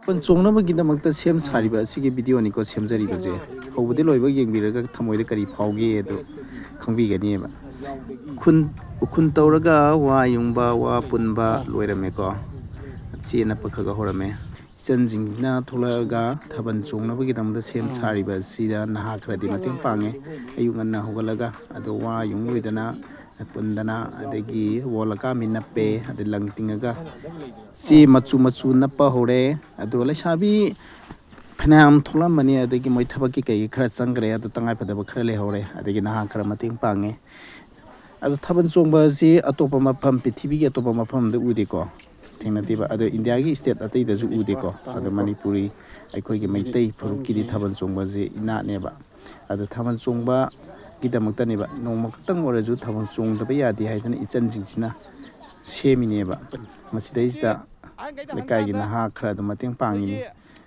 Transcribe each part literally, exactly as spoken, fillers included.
ꯊꯥꯕꯜ ꯆꯣꯡꯅꯕꯒꯤꯗꯃꯛꯇ ꯁꯦꯝ ꯁꯥꯔꯤꯕ ꯑꯁꯤꯒꯤ ꯚꯤꯗꯤꯑꯣꯅꯤꯀꯣ ꯁꯦꯝꯖꯔꯤꯕꯁꯦ꯫ ꯍꯧꯕꯗꯤ ꯂꯣꯏꯕ ꯌꯦꯡꯕꯤꯔꯒ ꯊꯃꯣꯏꯗ ꯀꯔꯤ ꯐꯥꯎꯒꯦ ꯑꯗꯨ ꯈꯪꯕꯤꯒꯅꯤꯕ꯫ ꯎꯈꯨꯟ ꯎꯈꯨꯟ ꯇꯧꯔꯒ ꯋꯥ ꯌꯨꯡꯕ, ꯋꯥ ꯄꯨꯟꯕ ꯂꯣꯏꯔꯝꯃꯦꯀꯣ꯫ ꯆꯦ ꯅꯞꯄ ꯈꯔ ꯈꯔ ꯍꯧꯔꯝꯃꯦ꯫ ꯏꯆꯟꯁꯤꯡꯁꯤꯅ ꯊꯣꯛꯂꯛꯑꯒ ꯊꯥꯕꯜ ꯆꯣꯡꯅꯕꯒꯤꯗꯃꯛꯇ ꯁꯦꯝ ꯁꯥꯔꯤꯕ ꯑꯁꯤꯗ ꯅꯍꯥ ꯈꯔꯗꯤ ꯃꯇꯦꯡ ꯄꯥꯡꯉꯦ꯫ ꯑꯌꯨꯛ ꯉꯟꯅ ꯍꯧꯒꯠꯂꯒ ꯑꯗꯣ ꯋꯥ ꯌꯨꯡ ꯂꯣꯏꯗꯅ ꯄꯨꯟꯗꯅ, ꯑꯗꯒꯤ ꯋꯥꯜ ꯑꯀꯥꯝꯕꯤ ꯅꯞꯄꯦ, ꯑꯗꯩ ꯂꯪ ꯇꯤꯡꯉꯒ ꯆꯦ ꯃꯆꯨ ꯃꯆꯨ ꯅꯞꯄ ꯍꯧꯔꯦ꯫ ꯑꯗꯣ ꯂꯩꯁꯥꯕꯤ ꯐꯅꯌꯥꯝ ꯊꯣꯛꯂꯝꯕꯅꯤ, ꯑꯗꯒꯤ ꯃꯣꯏ ꯊꯕꯛꯀꯤ ꯀꯩꯒꯤ ꯈꯔ ꯆꯪꯈ꯭ꯔꯦ, ꯑꯗꯣ ꯇꯉꯥꯏ ꯐꯗꯕ ꯈꯔ ꯂꯩꯍꯧꯔꯦ, ꯑꯗꯒꯤ ꯅꯍꯥ ꯈꯔ ꯃꯇꯦꯡ ꯄꯥꯡꯉꯦ꯫ ꯑꯗꯣ ꯊꯥꯕꯜ ꯆꯣꯡꯕ ꯑꯁꯤ ꯑꯇꯣꯞꯄ ꯃꯐꯝ, ꯄ꯭ꯔꯤꯊꯤꯕꯤꯒꯤ ꯑꯇꯣꯞꯄ ꯃꯐꯝ ꯑꯝꯗ ꯎꯗꯦꯀꯣ, ꯊꯦꯡꯅꯗꯦꯕ꯫ ꯑꯗꯣ ꯏꯟꯗꯤꯌꯥꯒꯤ ꯁ꯭ꯇꯦꯠ ꯑꯇꯩꯗꯁꯨ ꯎꯗꯦꯀꯣ꯫ ꯑꯗꯣ ꯃꯅꯤꯄꯨꯔꯤ ꯑꯩꯈꯣꯏꯒꯤ ꯃꯩꯇꯩ ꯐꯨꯔꯨꯞꯀꯤꯗꯤ ꯊꯥꯕꯜ ꯆꯣꯡꯕꯁꯦ ꯏꯅꯥꯠꯅꯦꯕ꯫ ꯑꯗꯣ ꯊꯥꯕꯜ ꯆꯣꯡꯕꯒꯤꯗꯃꯛꯇꯅꯦꯕ, ꯅꯣꯡꯃ ꯈꯛꯇꯪ ꯑꯣꯏꯔꯁꯨ ꯊꯥꯕꯜ ꯆꯣꯡꯗꯕ ꯌꯥꯗꯦ ꯍꯥꯏꯗꯅ ꯏꯆꯟꯁꯤꯡꯁꯤꯅ ꯁꯦꯝꯃꯤꯅꯦꯕ꯫ ꯃꯁꯤꯗꯩꯁꯤꯗ ꯂꯩꯀꯥꯏꯒꯤ ꯅꯍꯥ ꯈꯔ ꯑꯗꯨꯝ ꯃꯇꯦꯡ ꯄꯥꯡꯉꯤꯅꯤ,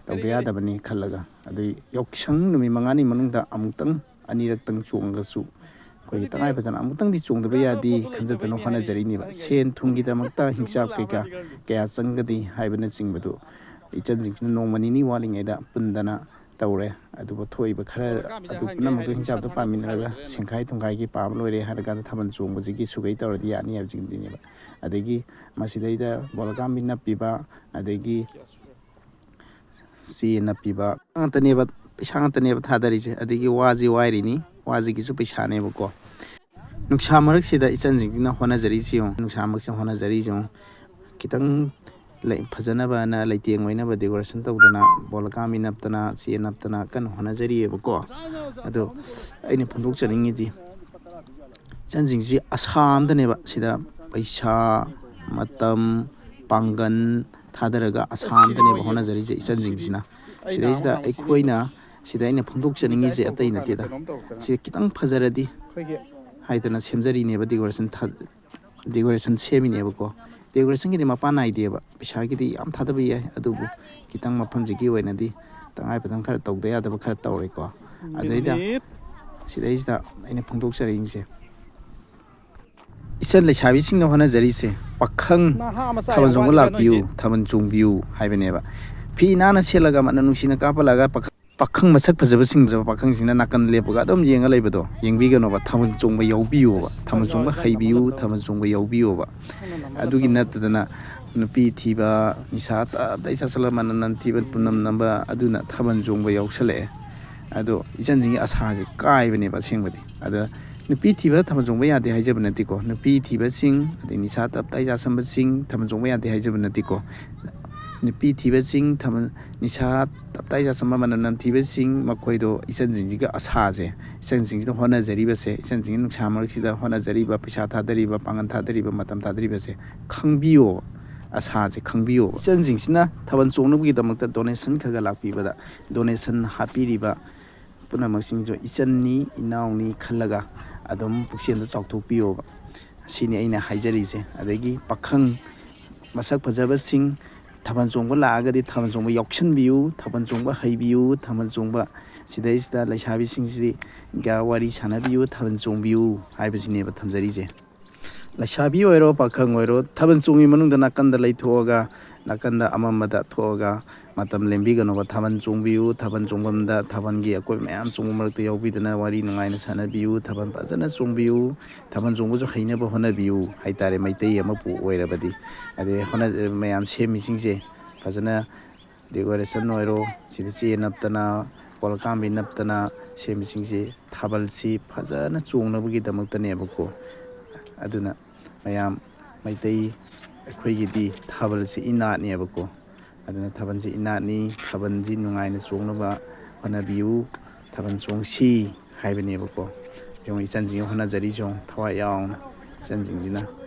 ꯇꯧꯗ ꯌꯥꯗꯕꯅꯤ ꯈꯜꯂꯒ꯫ ꯑꯗꯨ ꯌꯥꯎꯁꯪ ꯅꯨꯃꯤꯠ ꯃꯉꯥꯅꯤ ꯃꯅꯨꯡꯗ ꯑꯃꯨꯛꯇꯪ ꯑꯅꯤꯔꯛꯇꯪ ꯆꯣꯡꯉꯒꯁꯨ ꯑꯩꯈꯣꯏꯒꯤ ꯇꯉꯥꯏ ꯐꯗꯅ ꯑꯃꯨꯛꯇꯪꯗꯤ ꯆꯣꯡꯗꯕ ꯌꯥꯗꯦ ꯈꯟꯖꯗꯅ ꯍꯣꯠꯅꯖꯔꯤꯅꯦꯕ꯫ ꯁꯦꯟ ꯊꯨꯝꯒꯤꯗꯃꯛꯇ ꯍꯤꯡꯁꯥꯞ ꯀꯩꯀꯥ ꯀꯌꯥ ꯆꯪꯒꯅꯤ ꯍꯥꯏꯕꯅꯆꯤꯡꯕꯗꯨ ꯏꯆꯟꯁꯤꯡꯁꯤꯅ ꯅꯣꯡꯃ ꯅꯤꯅꯤ ꯋꯥꯠꯂꯤꯉꯩꯗ ꯄꯨꯟꯗꯅ ꯇꯧꯔꯦ꯫ ꯑꯗꯨꯕꯨ ꯊꯣꯛꯏꯕ ꯈꯔ ꯑꯗꯨ ꯄꯨꯝꯅꯃꯛꯇꯨ ꯍꯤꯡꯁꯥꯞꯇ ꯄꯥꯃꯤꯟꯅꯔꯒ ꯁꯦꯡꯈꯥꯏ ꯊꯨꯡꯈꯥꯏꯒꯤ ꯄꯥꯕ ꯂꯣꯏꯔꯦ ꯍꯥꯏꯔꯀꯥꯟꯗ ꯊꯥꯕꯜ ꯆꯣꯡꯕꯁꯤꯒꯤ ꯁꯨꯒꯩ ꯇꯧꯔꯗꯤ ꯌꯥꯅꯤ ꯍꯥꯏꯕꯁꯤꯡꯗꯨꯅꯦꯕ꯫ ꯑꯗꯒꯤ ꯃꯁꯤꯗꯩꯗ ꯕꯣꯜ ꯑꯀꯥꯝꯕꯤ ꯅꯞꯄꯤꯕ, ꯑꯗꯒꯤ ꯆꯦ ꯅꯞꯄꯤꯕ ꯉꯥꯛꯇꯅꯦꯕ, ꯄꯩꯁꯥ ꯉꯥꯛꯇꯅꯦꯕ ꯊꯥꯗꯔꯤꯁꯦ꯫ ꯑꯗꯒꯤ ꯋꯥꯁꯤ ꯋꯥꯏꯔꯤꯅꯤ, ꯋꯥꯁꯤꯒꯤꯁꯨ ꯄꯩꯁꯥꯅꯦꯕꯀꯣ꯫ ꯅꯨꯡꯁꯥ ꯃꯔꯛꯁꯤꯗ ꯏꯆꯟꯁꯤꯡꯁꯤꯅ ꯍꯣꯠꯅꯖꯔꯤꯁꯤ ꯌꯦꯡꯉꯨ, ꯅꯨꯡꯁꯥ ꯃꯔꯛꯁꯤꯗ ꯍꯣꯠꯅꯖꯔꯤꯁꯤ ꯌꯦꯡꯉꯨ꯫ ꯈꯤꯇꯪ ꯂꯩ-, ꯐꯖꯅꯕꯅ ꯂꯩꯇꯦꯡ ꯑꯣꯏꯅꯕ decoration ꯇꯧꯗꯅ, ꯕꯣꯜ ꯑꯀꯥꯝꯕꯤ ꯅꯞꯇꯅ, ꯆꯦ ꯅꯞꯇꯅ ꯀꯟꯅ ꯍꯣꯠꯅꯖꯔꯤꯑꯕꯀꯣ꯫ ꯑꯗꯣ ꯑꯩꯅ ꯐꯣꯡꯗꯣꯛꯆꯅꯤꯡꯉꯤꯗꯤ, ꯏꯆꯟꯁꯤꯡꯁꯤ ꯑꯁꯥ ꯑꯝꯗꯅꯦꯕ ꯁꯤꯗ ꯄꯩꯁꯥ, ꯃꯇꯝ, ꯄꯥꯡꯒꯜ ꯊꯥꯗꯔꯒ ꯑꯁꯥ ꯑꯝꯗꯅꯦꯕ ꯍꯣꯠꯅꯖꯔꯤꯁꯦ ꯏꯆꯟꯁꯤꯡꯁꯤꯅ꯫ ꯁꯤꯗꯩꯁꯤꯗ ꯑꯩꯈꯣꯏꯅ, ꯁꯤꯗ ꯑꯩꯅ ꯐꯣꯡꯗꯣꯛꯆꯅꯤꯡꯉꯤꯁꯦ ꯑꯇꯩ ꯅꯠꯇꯦꯗ, ꯁꯤꯗ ꯈꯤꯇꯪ ꯐꯖꯔꯗꯤ ꯍꯥꯏꯗꯅ ꯁꯦꯝꯖꯔꯤꯅꯦꯕ decoration ꯊꯥ-, decoration ꯁꯦꯝꯃꯤꯅꯦꯕꯀꯣ꯫ Decorationꯒꯤꯗꯤ ꯃꯄꯥꯟ ꯅꯥꯏꯗꯦꯕ, ꯄꯩꯁꯥꯒꯤꯗꯤ ꯌꯥꯝ ꯊꯥꯗꯕ ꯌꯥꯏ, ꯑꯗꯨꯕꯨ ꯈꯤꯇꯪ ꯃꯐꯝꯁꯤꯒꯤ ꯑꯣꯏꯅꯗꯤ ꯇꯉꯥꯏ ꯐꯗꯅ ꯈꯔ ꯇꯧꯗ ꯌꯥꯗꯕ ꯈꯔ ꯇꯧꯔꯦꯀꯣ꯫ ꯑꯗꯩꯗ ꯁꯤꯗꯩꯁꯤꯗ ꯑꯩꯅ ꯐꯣꯡꯗꯣꯛꯆꯔꯛꯏꯁꯦ, ꯏꯆꯟ ꯂꯩꯁꯥꯕꯤꯁꯤꯡꯅ ꯍꯣꯠꯅꯖꯔꯤꯁꯦ, "ꯄꯥꯈꯪ ꯅꯍꯥ ꯃꯆꯥ ꯊꯥꯕꯜ ꯌꯥꯝ ꯆꯣꯡꯕ ꯋꯥꯠꯂꯤꯗ ꯂꯥꯛꯄꯤꯌꯨ, ꯅꯣꯏꯁꯦ꯫ ꯊꯥꯕꯜ ꯆꯣꯡꯕꯤꯌꯨ" ꯍꯥꯏꯕꯅꯦꯕ꯫ ꯐꯤ ꯅꯥꯟꯅ ꯁꯦꯠꯂꯒ ꯃꯅꯝ ꯅꯨꯡꯁꯤꯅ ꯀꯥꯞꯍꯜꯂꯒ ꯄꯥꯈꯪ ꯃꯁꯛ ꯐꯖꯕꯁꯤꯡ, ꯐꯖꯕ ꯄꯥꯈꯪꯁꯤꯡꯅ ꯅꯥꯀꯟ ꯂꯦꯞꯄꯒ ꯑꯗꯨꯝ ꯌꯦꯡꯉ ꯂꯩꯕꯗꯣ ꯌꯦꯡꯕꯤꯒꯅꯣꯕ꯫ ꯊꯥꯕꯜ ꯆꯣꯡꯕ ꯌꯥꯎꯕꯤꯌꯣꯕ, ꯊꯥꯕꯜ ꯆꯣꯡꯕ ꯍꯩꯕꯤꯌꯨ, ꯊꯥꯕꯜ ꯆꯣꯡꯕ ꯌꯥꯎꯕꯤꯌꯣꯕ꯫ ꯑꯗꯨꯒꯤ ꯅꯠꯇꯗꯅ ꯅꯨꯄꯤ ꯊꯤꯕ, ꯅꯤꯁꯥ ꯇꯞ ꯇꯥꯏ ꯆꯥꯁꯤꯜꯂ ꯃꯅꯝ ꯅꯝꯊꯤꯕ ꯄꯨꯝꯅꯝ ꯅꯝꯕ, ꯑꯗꯨꯅ ꯊꯥꯕꯜ ꯆꯣꯡꯕ ꯌꯥꯎꯁꯜꯂꯛꯑꯦ꯫ ꯑꯗꯣ ꯏꯆꯟꯁꯤꯡꯒꯤ ꯑꯁꯥꯁꯦ ꯀꯥꯏꯕꯅꯦꯕ ꯑꯁꯦꯡꯕꯗꯤ꯫ ꯑꯗ ꯅꯨꯄꯤ ꯊꯤꯕ ꯊꯥꯕꯜ ꯆꯣꯡꯕ ꯌꯥꯗꯦ ꯍꯥꯏꯖꯕ ꯅꯠꯇꯦꯀꯣ꯫ ꯅꯨꯄꯤ ꯊꯤꯕꯁꯤꯡ, ꯑꯗꯩ ꯅꯤꯁꯥ ꯇꯞ ꯇꯥꯏ ꯆꯥꯁꯟꯕꯁꯤꯡ ꯊꯥꯕꯜ ꯆꯣꯡꯕ ꯌꯥꯗꯦ ꯍꯥꯏꯖꯕ ꯅꯠꯇꯦꯀꯣ꯫ ꯅꯨꯄꯤ ꯊꯤꯕꯁꯤꯡ ꯊꯥꯕꯜ, ꯅꯤꯁꯥ ꯇꯞ ꯇꯥꯏ ꯆꯥꯁꯟꯕ, ꯃꯅꯝ ꯅꯝꯊꯤꯕꯁꯤꯡ, ꯃꯈꯣꯏꯗꯣ ꯏꯆꯟꯁꯤꯡꯁꯤꯒ ꯑꯁꯥꯁꯦ, ꯏꯆꯟꯁꯤꯡꯁꯤꯅ ꯍꯣꯠꯅꯖꯔꯤꯕꯁꯦ, ꯏꯆꯟꯁꯤꯡꯒꯤ ꯅꯨꯡꯁꯥ ꯃꯔꯛꯁꯤꯗ ꯍꯣꯠꯅꯖꯔꯤꯕ, ꯄꯩꯁꯥ ꯊꯥꯗꯔꯤꯕ, ꯄꯥꯡꯒꯜ ꯊꯥꯗꯔꯤꯕ, ꯃꯇꯝ ꯊꯥꯗꯔꯤꯕꯁꯦ ꯈꯪꯕꯤꯌꯣꯕ꯫ ꯑꯁꯥꯁꯦ ꯈꯪꯕꯤꯌꯣꯕ꯫ ꯏꯆꯟꯁꯤꯡꯁꯤꯅ ꯊꯥꯕꯜ ꯆꯣꯡꯅꯕꯒꯤꯗꯃꯛꯇ ꯗꯣꯅꯦꯁꯟ ꯈꯔ ꯈꯔ ꯂꯥꯛꯄꯤꯕꯗ, ꯗꯣꯅꯦꯁꯟ ꯍꯥꯞꯄꯤꯔꯤꯕ ꯄꯨꯝꯅꯃꯛꯁꯤꯡꯁꯨ ꯏꯆꯟꯅꯤ, ꯏꯅꯥꯎꯅꯤ ꯈꯜꯂꯒ ꯑꯗꯨꯝ ꯄꯨꯛꯆꯦꯜꯗ ꯆꯥꯎꯊꯣꯛꯄꯤꯌꯣꯕ꯫ ꯑꯁꯤꯅꯤ ꯑꯩꯅ ꯍꯥꯏꯖꯔꯤꯁꯦ꯫ ꯑꯗꯒꯤ ꯄꯥꯈꯪ ꯃꯁꯛ ꯐꯖꯕꯁꯤꯡ ꯊꯥꯕꯜ ꯆꯣꯡꯕ ꯂꯥꯛꯑꯒꯗꯤ ꯊꯥꯕꯜ ꯆꯣꯡꯕ ꯌꯥꯎꯁꯟꯕꯤꯌꯨ, ꯊꯥꯕꯜ ꯆꯣꯡꯕ ꯍꯩꯕꯤꯌꯨ, ꯊꯥꯕꯜ ꯆꯣꯡꯕ ꯁꯤꯗꯩꯁꯤꯗ ꯂꯩꯁꯥꯕꯤꯁꯤꯡꯁꯤꯒ ꯋꯥꯔꯤ ꯁꯥꯟꯅꯕꯤꯌꯨ, ꯊꯥꯕꯜ ꯆꯣꯡꯕꯤꯌꯨ ꯍꯥꯏꯕꯁꯤꯅꯦꯕ ꯊꯝꯖꯔꯤꯁꯦ꯫ ꯂꯩꯁꯥꯕꯤ ꯑꯣꯏꯔꯣ, ꯄꯥꯈꯪ ꯑꯣꯏꯔꯣ, ꯊꯥꯕꯜ ꯆꯣꯡꯉꯤ ꯃꯅꯨꯡꯗ ꯅꯥꯀꯟꯗ ꯂꯩꯊꯣꯛꯑꯒ, ꯅꯥꯀꯟꯗ ꯑꯃꯝꯕꯗ ꯊꯣꯛꯑꯒ ꯃꯇꯝ ꯂꯦꯟꯕꯤꯒꯅꯣꯕ꯫ ꯊꯥꯕꯜ ꯆꯣꯡꯕꯤꯌꯨ, ꯊꯥꯕꯜ ꯆꯣꯡꯐꯝꯗ ꯊꯥꯕꯜꯒꯤ ꯑꯀꯣꯏ ꯃꯌꯥꯝ ꯆꯣꯡꯕ ꯃꯔꯛꯇ ꯌꯥꯎꯕꯤꯗꯨꯅ ꯋꯥꯔꯤ ꯅꯨꯡꯉꯥꯏꯅ ꯁꯥꯟꯅꯕꯤꯌꯨ, ꯊꯥꯕꯜ ꯐꯖꯅ ꯆꯣꯡꯕꯤꯌꯨ, ꯊꯥꯕꯜ ꯆꯣꯡꯕꯁꯨ ꯍꯩꯅꯕ ꯍꯣꯠꯅꯕꯤꯌꯨ ꯍꯥꯏꯇꯥꯔꯦ꯫ ꯃꯩꯇꯩ ꯑꯃꯕꯨ ꯑꯣꯏꯔꯕꯗꯤ, ꯑꯗꯩ ꯍꯣꯠꯅ-, ꯃꯌꯥꯝ ꯁꯦꯝꯃꯤꯁꯤꯡꯁꯦ ꯐꯖꯅ ꯗꯦꯀꯣꯔꯦꯁꯟ ꯑꯣꯏꯔꯣ, ꯁꯤꯗ ꯆꯦ ꯅꯞꯇꯅ, ꯄꯣꯂꯀꯥꯝꯕꯤ ꯅꯞꯇꯅ ꯁꯦꯝꯕꯁꯤꯡꯁꯤ ꯊꯥꯕꯜꯁꯤ ꯐꯖꯅ ꯆꯣꯡꯅꯕꯒꯤꯗꯃꯛꯇꯅꯦꯕꯀꯣ꯫ ꯑꯗꯨꯅ ꯃꯌꯥꯝ ꯃꯩꯇꯩ ꯑꯩꯈꯣꯏꯒꯤꯗꯤ ꯊꯥꯕꯜꯁꯤ ꯏꯅꯥꯠꯅꯦꯕꯀꯣ꯫ ꯑꯗꯨꯅ ꯊꯥꯕꯜꯁꯤ ꯏꯅꯥꯠꯅꯤ, ꯊꯥꯕꯜꯁꯤ ꯅꯨꯡꯉꯥꯏꯅ ꯆꯣꯡꯅꯕ ꯍꯣꯠꯅꯕꯤꯌꯨ, ꯊꯥꯕꯜ ꯆꯣꯡꯁꯤ ꯍꯥꯏꯕꯅꯦꯕꯀꯣ꯫ ꯌꯦꯡꯉꯨ, ꯏꯆꯟꯁꯤꯡꯅ ꯍꯣꯠꯅꯖꯔꯤꯁꯤ ꯌꯦꯡꯉꯨ, ꯊꯋꯥꯏ ꯌꯥꯎꯅ ꯏꯆꯟꯁꯤꯡꯁꯤꯅ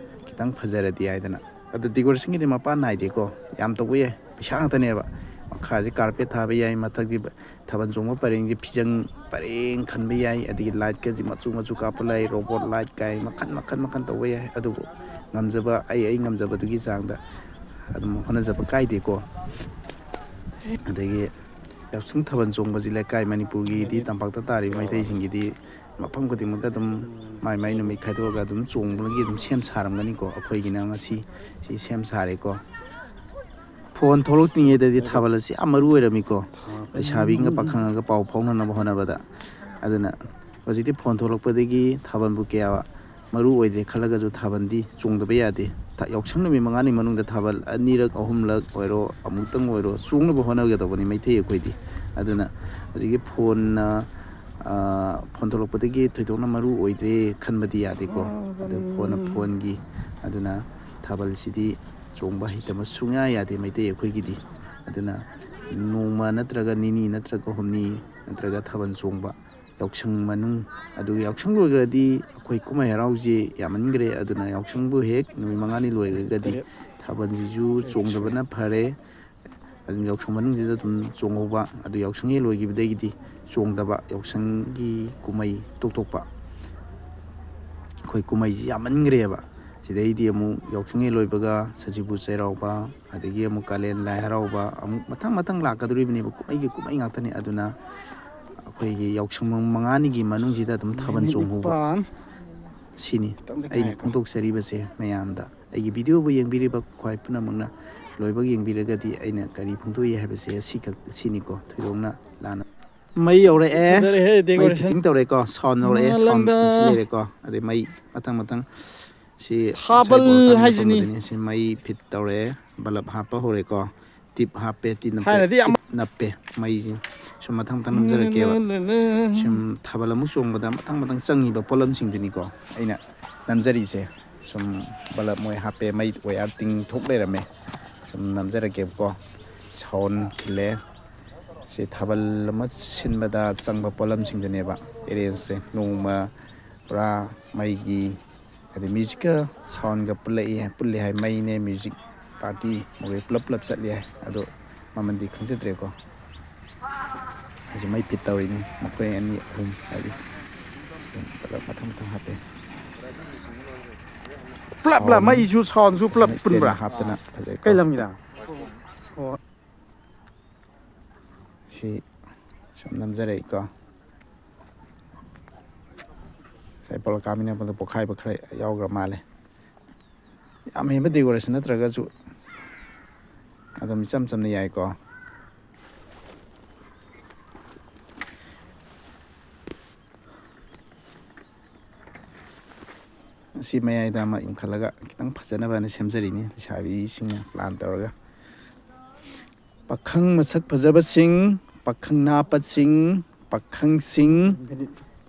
ꯈꯤꯇꯪ ꯐꯖꯔꯗꯤ ꯍꯥꯏꯗꯅ꯫ ꯑꯗꯣ ꯗꯦꯀꯣꯔꯦꯁꯟꯒꯤꯗꯤ ꯃꯄꯥꯟ ꯅꯥꯏꯗꯦꯀꯣ, ꯌꯥꯝ ꯇꯧꯕ ꯌꯥꯏ, ꯄꯩꯁꯥ ꯉꯥꯛꯇꯅꯦꯕ꯫ ꯃꯈꯥꯁꯦ ꯀꯥꯔꯄꯦꯠ ꯊꯥꯕ ꯌꯥꯏ, ꯃꯊꯛꯇꯤ ꯊꯥꯕꯜ ꯆꯣꯡꯕ ꯄꯔꯦꯡꯁꯦ ꯐꯤꯖꯪ ꯄꯔꯦꯡ ꯈꯟꯕ ꯌꯥꯏ, ꯑꯗꯒꯤ ꯂꯥꯏꯠꯀꯁꯦ ꯃꯆꯨ ꯃꯆꯨ ꯀꯥꯞꯄ ꯂꯥꯏ, ꯔꯣꯕꯣꯠ ꯂꯥꯏꯠ ꯀꯥꯏ ꯃꯈꯟ ꯃꯈꯟ ꯃꯈꯟ ꯇꯧꯕ ꯌꯥꯏ꯫ ꯑꯗꯨꯕꯨ ꯉꯝꯖꯕ, ꯑꯩ ꯑꯩ ꯉꯝꯖꯕꯗꯨꯒꯤ ꯆꯥꯡꯗ ꯑꯗꯨꯝ ꯍꯣꯠꯅꯖꯕ ꯀꯥꯏꯗꯦꯀꯣ꯫ ꯑꯗꯒꯤ ꯌꯥꯎꯁꯪ ꯊꯥꯕꯜ ꯆꯣꯡꯕꯁꯤ ꯂꯩꯀꯥꯏ ꯃꯅꯤꯄꯨꯔꯒꯤꯗꯤ, ꯇꯝꯄꯥꯛꯇ ꯇꯥꯔꯤꯕ ꯃꯩꯇꯩꯁꯤꯡꯒꯤꯗꯤ ꯃꯐꯝ ꯈꯨꯗꯤꯡꯃꯛꯇ ꯑꯗꯨꯝ ꯃꯥꯏ ꯃꯥꯏ ꯅꯨꯃꯤꯠ ꯈꯥꯏꯗꯣꯛꯑꯒ ꯑꯗꯨꯝ ꯆꯣꯡꯕꯒꯤ ꯑꯗꯨꯝ ꯁꯦꯝ ꯁꯥꯔꯝꯒꯅꯤꯀꯣ꯫ ꯑꯩꯈꯣꯏꯒꯤꯅ ꯉꯁꯤ ꯁꯤ ꯁꯦꯝ ꯁꯥꯔꯦꯀꯣ꯫ ꯐꯣꯟ ꯊꯣꯛꯂꯛꯇ꯭ꯔꯤꯉꯩꯗꯗꯤ ꯊꯥꯕꯜ ꯑꯁꯤ ꯌꯥꯝ ꯃꯔꯨ ꯑꯣꯏꯔꯝꯃꯤꯀꯣ, ꯂꯩꯁꯥꯕꯤꯒ ꯄꯥꯈꯪꯒ ꯄꯥꯎ ꯐꯥꯎꯅꯅꯕ ꯍꯣꯠꯅꯕꯗ꯫ ꯑꯗꯨꯅ ꯍꯧꯖꯤꯛꯇꯤ ꯐꯣꯟ ꯊꯣꯛꯂꯛꯄꯗꯒꯤ ꯊꯥꯕꯜꯕꯨ ꯀꯌꯥ ꯃꯔꯨ ꯑꯣꯏꯗ꯭ꯔꯦ ꯈꯜꯂꯒꯁꯨ ꯊꯥꯕꯜꯗꯤ ꯆꯣꯡꯗꯕ ꯌꯥꯗꯦ꯫ ꯊ-, ꯌꯥꯎꯁꯪ ꯅꯨꯃꯤꯠ ꯃꯉꯥꯅꯤ ꯃꯅꯨꯡꯗ ꯊꯥꯕꯜ ꯑꯅꯤꯔꯛ ꯑꯍꯨꯝꯂꯛ ꯑꯣꯏꯔꯣ, ꯑꯃꯨꯛꯇꯪ ꯑꯣꯏꯔꯣ, ꯆꯣꯡꯅꯕ ꯍꯣꯠꯅꯒꯗꯧꯕꯅꯤ ꯃꯩꯇꯩ ꯑꯩꯈꯣꯏꯗꯤ꯫ ꯑꯗꯨꯅ ꯍꯧꯖꯤꯛꯀꯤ ꯐꯣꯟꯅ, ꯑ, ꯐꯣꯟ ꯊꯣꯛꯂꯛꯄꯗꯒꯤ ꯊꯣꯏꯗꯣꯛꯅ ꯃꯔꯨ ꯑꯣꯏꯗ꯭ꯔꯦ ꯈꯟꯕꯗꯤ ꯌꯥꯗꯦꯀꯣ꯫ ꯑꯗꯨ ꯐꯣꯟꯅ ꯐꯣꯟꯒꯤ, ꯑꯗꯨꯅ ꯊꯥꯕꯜꯁꯤꯗꯤ ꯆꯣꯡꯕ ꯍꯩꯇꯕ ꯁꯨꯡꯌꯥ ꯌꯥꯗꯦ ꯃꯩꯇꯩ ꯑꯩꯈꯣꯏꯒꯤꯗꯤ꯫ ꯑꯗꯨꯅ ꯅꯣꯡꯃ ꯅꯠꯇ꯭ꯔꯒ ꯅꯤꯅꯤ ꯅꯠꯇ꯭ꯔꯒ ꯍꯨꯝꯅꯤ ꯅꯠꯇ꯭ꯔꯒ ꯊꯥꯕꯜ ꯆꯣꯡꯕ, ꯌꯥꯎꯁꯪ ꯃꯅꯨꯡ, ꯑꯗꯨꯒ ꯌꯥꯎꯁꯪ ꯂꯣꯏꯈ꯭ꯔꯗꯤ ꯑꯩꯈꯣꯏ ꯀꯨꯝꯍꯩ ꯍꯔꯥꯎꯁꯦ ꯌꯥꯝꯃꯟꯈ꯭ꯔꯦ꯫ ꯑꯗꯨꯅ ꯌꯥꯎꯁꯪꯕꯨ ꯍꯦꯛ ꯅꯨꯃꯤꯠ ꯃꯉꯥꯅꯤ ꯂꯣꯏꯈ꯭ꯔꯒꯗꯤ ꯊꯥꯕꯜꯁꯤꯁꯨ ꯆꯣꯡꯗꯕꯅ ꯐꯔꯦ꯫ ꯑꯗꯨꯝ ꯌꯥꯎꯁꯪ ꯃꯅꯨꯡꯁꯤꯗ ꯑꯗꯨꯝ ꯆꯣꯡꯍꯧꯕ, ꯑꯗꯨ ꯌꯥꯎꯁꯪ ꯍꯦꯛ ꯂꯣꯏꯈꯤꯕꯗꯒꯤꯗꯤ ꯆꯣꯡꯗꯕ, ꯌꯥꯎꯁꯪꯒꯤ ꯀꯨꯝꯍꯩ ꯇꯣꯛꯊꯣꯛꯄ꯫ ꯑꯩꯈꯣꯏ ꯀꯨꯝꯍꯩꯁꯤ ꯌꯥꯝꯃꯟꯈ꯭ꯔꯦꯕ꯫ ꯁꯤꯗꯩꯗꯤ ꯑꯃꯨꯛ ꯌꯥꯎꯁꯪ ꯍꯦꯛ ꯂꯣꯏꯕꯒ ꯁꯖꯤꯕꯨ ꯆꯩꯔꯥꯎꯕ, ꯑꯗꯒꯤ ꯑꯃꯨꯛ ꯀꯥꯂꯦꯟ ꯂꯥꯏ ꯍꯔꯥꯎꯕ, ꯑꯃꯨꯛ ꯃꯊꯪ ꯃꯊꯪ ꯂꯥꯛꯀꯗꯧꯔꯤꯕꯅꯦꯕ꯫ ꯀꯨꯝꯍꯩꯒꯤ ꯀꯨꯝꯍꯩ ꯉꯥꯛꯇꯅꯤ꯫ ꯑꯗꯨꯅ ꯑꯩꯈꯣꯏꯒꯤ ꯌꯥꯎꯁꯪ ꯃꯉꯥꯅꯤꯒꯤ ꯃꯅꯨꯡꯁꯤꯗ ꯑꯗꯨꯝ ꯊꯥꯕꯜ ꯆꯣꯡꯍꯧꯕ꯫ ꯁꯤꯅꯤ ꯑꯩꯅ ꯐꯣꯡꯗꯣꯛꯆꯔꯤꯕꯁꯦ ꯃꯌꯥꯝꯗ꯫ ꯑꯩꯒꯤ ꯚꯤꯗꯤꯑꯣꯕꯨ ꯌꯦꯡꯕꯤꯔꯤꯕ ꯈ꯭ꯋꯥꯏ ꯄꯨꯝꯅꯃꯛꯅ ꯂꯣꯏꯕ ꯌꯦꯡꯕꯤꯔꯒꯗꯤ ꯑꯩꯅ ꯀꯔꯤ ꯐꯣꯡꯗꯣꯛꯏ ꯍꯥꯏꯕꯁꯦ ꯁꯤꯈꯛ, ꯁꯤꯅꯤꯀꯣ, ꯊꯣꯏꯗꯣꯛꯅ ꯂꯥꯟꯅ꯫ ꯃꯩ ꯌꯧꯔꯛꯑꯦ꯫ ꯐꯖꯔꯦꯍꯦ, ꯃꯩ decoration꯫ Fitting ꯇꯧꯔꯦꯀꯣ, sound ꯌꯧꯔꯛꯑꯦ, sound ꯃꯥꯂꯪꯗ꯫ ꯁꯤ ꯂꯩꯔꯦꯀꯣ꯫ ꯑꯗꯩ ꯃꯩ ꯃꯊꯪ ꯃꯊꯪ ꯁꯤ ꯊꯥꯕꯜ ꯉꯁꯥꯏ ꯕꯣꯜ ꯀꯥꯞꯄꯤ ꯍꯥꯏꯁꯤꯅꯤ꯫ ꯅꯛꯄꯗꯨꯅꯤ꯫ ꯁꯤ ꯃꯩ fit ꯇꯧꯔꯦ, bulb ꯍꯥꯞꯄ ꯍꯧꯔꯦꯀꯣ꯫ Tip ꯍꯥꯞꯄꯦ, ꯇꯤ ꯅꯞꯄꯦ, ꯊꯥꯏꯅꯗꯤ ꯌꯥꯝ tip ꯅꯞꯄꯦ ꯃꯩꯁꯦ꯫ ꯁꯨꯝ ꯃꯊꯪ ꯃꯊꯪ ꯅꯝꯖꯔꯛꯀꯦꯕ꯫ ꯁꯨꯝ ꯊꯥꯕꯜ ꯑꯃꯨꯛ ꯆꯣꯡꯕꯗ ꯃꯊꯪ ꯃꯊꯪ ꯆꯪꯉꯤꯕ ꯄꯣꯠꯂꯝꯁꯤꯡꯗꯨꯅꯤꯀꯣ ꯑꯩꯅ ꯅꯝꯖꯔꯤꯁꯦ꯫ ꯁꯨꯝ bulb ꯃꯣꯏ ꯍꯥꯞꯄꯦ, ꯃꯩ wire ꯇꯤꯡꯊꯣꯛ ꯂꯩꯔꯝꯃꯦ꯫ ꯁꯨꯝ ꯅꯝꯖꯔꯛꯀꯦꯕꯀꯣ꯫ Sound ꯈꯤꯜꯂꯦ꯫ ꯁꯤ ꯊꯥꯕꯜ ꯑꯃ ꯁꯤꯟꯕꯗ ꯆꯪꯕ ꯄꯣꯠꯂꯝꯁꯤꯡꯗꯨꯅꯦꯕ arrange ꯁꯦ꯫ ꯅꯣꯡꯃ ꯄꯨꯔꯥ ꯃꯩꯒꯤ, ꯍꯥꯏꯗꯤ musicꯀ soundꯒ ꯄꯨꯜꯂꯛꯏ, ꯄꯨꯜꯂꯦ ꯍꯥꯏ, ꯃꯩꯅꯦ, music party ꯃꯈꯣꯏ ꯄꯨꯂꯞ ꯄꯨꯂꯞ ꯆꯠꯂꯦ ꯍꯥꯏ꯫ ꯑꯗꯣ ꯃꯃꯜꯗꯤ ꯈꯪꯖꯗ꯭ꯔꯦꯀꯣ꯫ ꯑꯩꯁꯦ ꯃꯩ fit ꯇꯧꯔꯤꯅꯤ, ꯃꯈꯣꯏ ꯑꯅꯤ ꯑꯍꯨꯝ ꯍꯥꯏꯗꯤ ꯄꯨꯂꯞ ꯃꯊꯪ ꯃꯊꯪ ꯍꯥꯞꯄꯦ꯫ ꯄꯨꯂꯞ ꯄꯨꯂꯞ sound ꯃꯩꯁꯨ soundꯁꯨ ꯄꯨꯂꯞ ꯐꯖꯅ stand ꯄꯨꯟꯕ꯭ꯔꯥ? ꯍꯥꯞꯇꯅ ꯐꯖꯩꯀꯣ꯫ ꯀꯩ ꯂꯝꯒꯤꯅꯣ? ꯑꯣ꯫ ꯁꯤ ꯁꯨꯝ ꯅꯝꯖꯔꯛꯏꯀꯣ꯫ ꯉꯁꯥꯏ ꯄꯣꯂꯣ ꯀꯥꯃꯤꯟꯅꯕꯗ ꯄꯣꯛꯈꯥꯏꯕ ꯈꯔ ꯌꯥꯎꯈ꯭ꯔ ꯃꯥꯜꯂꯦ꯫ ꯌꯥꯝ ꯍꯦꯟꯕ decoration ꯅꯠꯇ꯭ꯔꯒꯁꯨ ꯑꯗꯨꯝ ꯏꯆꯝ ꯆꯝꯅ ꯌꯥꯏꯀꯣ꯫ ꯑꯁꯤ ꯃꯌꯥꯏꯗ ꯑꯃ ꯌꯨꯡꯈꯠꯂꯒ ꯈꯤꯇꯪ ꯐꯖꯅꯕꯅ ꯁꯦꯝꯖꯔꯤꯅꯤ ꯂꯩꯁꯥꯕꯤꯁꯤꯡꯅ plan ꯇꯧꯔꯒ꯫ ꯄꯥꯈꯪ ꯃꯁꯛ ꯐꯖꯕꯁꯤꯡ, ꯄꯥꯈꯪ ꯅꯥꯄꯁꯤꯡ, ꯄꯥꯈꯪꯁꯤꯡ,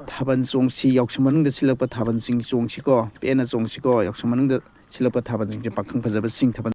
ꯊꯥꯕꯜ ꯆꯣꯡꯁꯤ꯫ ꯌꯥꯎꯁꯪ ꯃꯅꯨꯡꯗ ꯁꯤꯜꯂꯛꯄ ꯊꯥꯕꯜꯁꯤꯡ ꯆꯣꯡꯁꯤꯀꯣ, ꯄꯦꯟꯅ ꯆꯣꯡꯁꯤꯀꯣ꯫ ꯌꯥꯎꯁꯪ ꯃꯅꯨꯡꯗ ꯁꯤꯜꯂꯛꯄ ꯊꯥꯕꯜꯁꯤꯡꯁꯦ ꯄꯥꯈꯪ ꯐꯖꯕꯁꯤꯡ ꯊꯥꯕꯜ